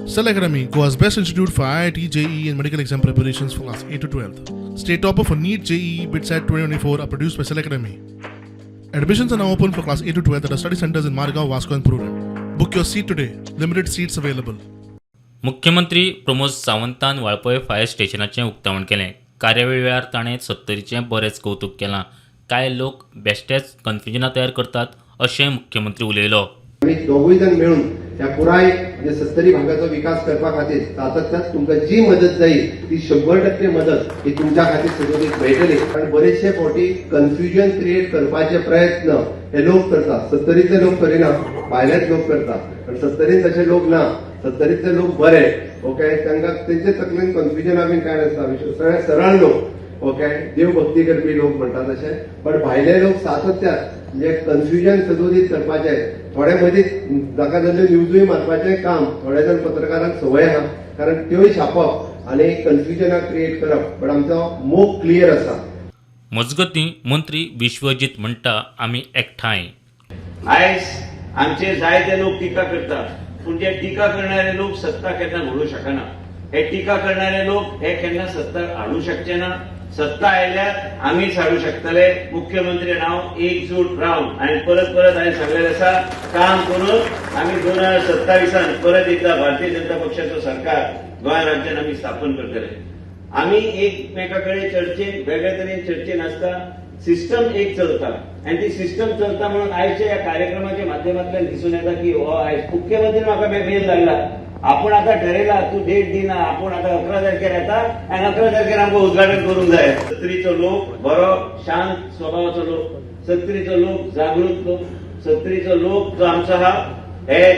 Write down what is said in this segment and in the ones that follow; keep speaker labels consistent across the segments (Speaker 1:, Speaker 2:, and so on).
Speaker 1: Cell Academy, Goa's best institute for IIT, JEE, and medical exam preparations for class 8 to 12. State topper for NEET, JEE, BITSAT 2024 are produced by Cell Academy. Admissions are now open for class 8 to 12 at our study centers in Margao, Vasco, and Prudent. Book your seat today. Limited seats available.
Speaker 2: मुख्यमंत्री Pramod सावंतान Valpoi fire स्टेशनाचें उक्तावण केलें. कार्यावळी वेळार ताणें सत्तरीचें बरेंच कौतूक केलां. कांय लोक बेश्टेच कन्फ्युजनां तयार करतात अशें मुख्यमंत्री उलयलो.
Speaker 3: आमी दोगूय जाण मेळून ह्या पुराय म्हणजे सत्तरी भागाचो विकास करपा खातीर सातत्यान तुमकां जी मदत जाय ती 100% मदत ही तुमच्या खातीर सदोदीत मेळटली. कारण बरेचशे फावटी कन्फ्युजन क्रिएट करपाचे प्रयत्न हे लोक करतात. सत्तरीतले लोक करिना, भायलेच लोक करतात. पण सत्तरीत तशे लोक ना. सत्तरीतले लोक बरे, ओके. तांकां तेंचे तकलेन कन्फ्युजना बीन कांय नासता. सगळे सरळ लोक, ओके, देवभक्ती करपी लोक म्हणटा तशे. पण भायले लोक सातत्यान म्हणजे कन्फ्युजन सदोदीत करपाचे, थोडे मदींच नाका जाल्ल्यो न्यूजूय मारपाचें काम थोडे जाण पत्रकारांक संवय आहा, कारण त्योय छापप आनी कन्फ्युजनां क्रिएट करप. बट आमचो मोग क्लियर आसा.
Speaker 2: मजगतीं, मंत्री विश्वजीत म्हणटा, आमी एकठांय.
Speaker 4: आयज आमचे जायते लोक टिका करतात, पूण जे टिका करणारे लोक सत्ता केन्ना घडोवंक शकना. हे टिका करणारे लोक हे केन्ना सत्ता हाडूंक शकचे ना. सत्ता आयल्यार आमीच हाडूंक शकतले. मुख्यमंत्री हांव एकजूट रावन आनी परत परत हांवें सांगलेलें आसा, काम करून आमी 2027 त परत एकदा भारतीय जनता पक्षाचो सरकार गोंय राज्यान आमी स्थापन करतले. आमी एकमेका कडेन चर्चेन, वेगळे तरेन चर्चेन आसता. सिस्टम एक चलता आनी ती सिस्टम चलता म्हणून आयच्या ह्या कार्यक्रमाच्या माध्यमांतल्यान दिसून येता की हो आयज मुख्यमंत्री म्हाका मेल धाडला, आपूण आतां ठरयला, तूं डेट दिना, आपूण आतां 11 तारखेर येता आनी 11 तारखेर आमकां उद्घाटन करूंक जाय. सत्तरीचो लोक बरो शांत स्वभावाचो लोक, सत्तरीचो लोक जागृत लोक, सत्तरीचो लोक जो आमचो आहा हे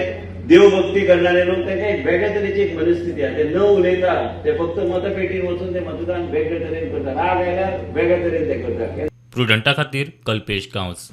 Speaker 4: देवभक्ती करणारे लोक. तांकां एक वेगळे तरेची एक मनस्थिती आहा. ते न उलयता, ते फक्त मतपेटीर वचून ते मतदान वेगळे तरेन करतात. राग आयल्यार वेगळे तरेन ते करतात.
Speaker 2: प्रुडंटा खातीर कल्पेश गांवस.